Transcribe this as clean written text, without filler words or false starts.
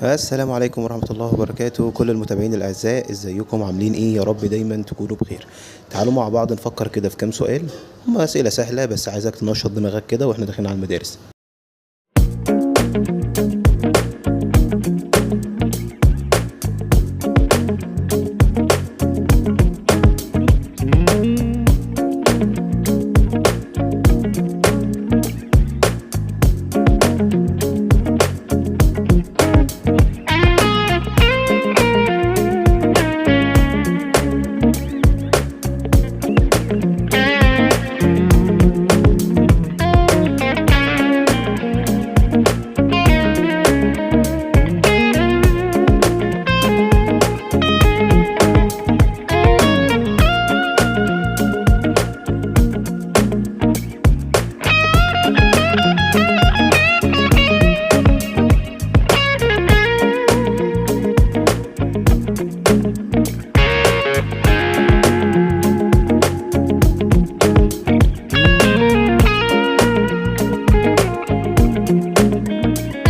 السلام عليكم ورحمة الله وبركاته. كل المتابعين الأعزاء، ازيكم؟ عاملين ايه؟ يا رب دايما تكونوا بخير. تعالوا مع بعض نفكر كده في كام سؤال، هما أسئلة سهلة بس عايزك تنشط دماغك كده واحنا داخلين على المدارس.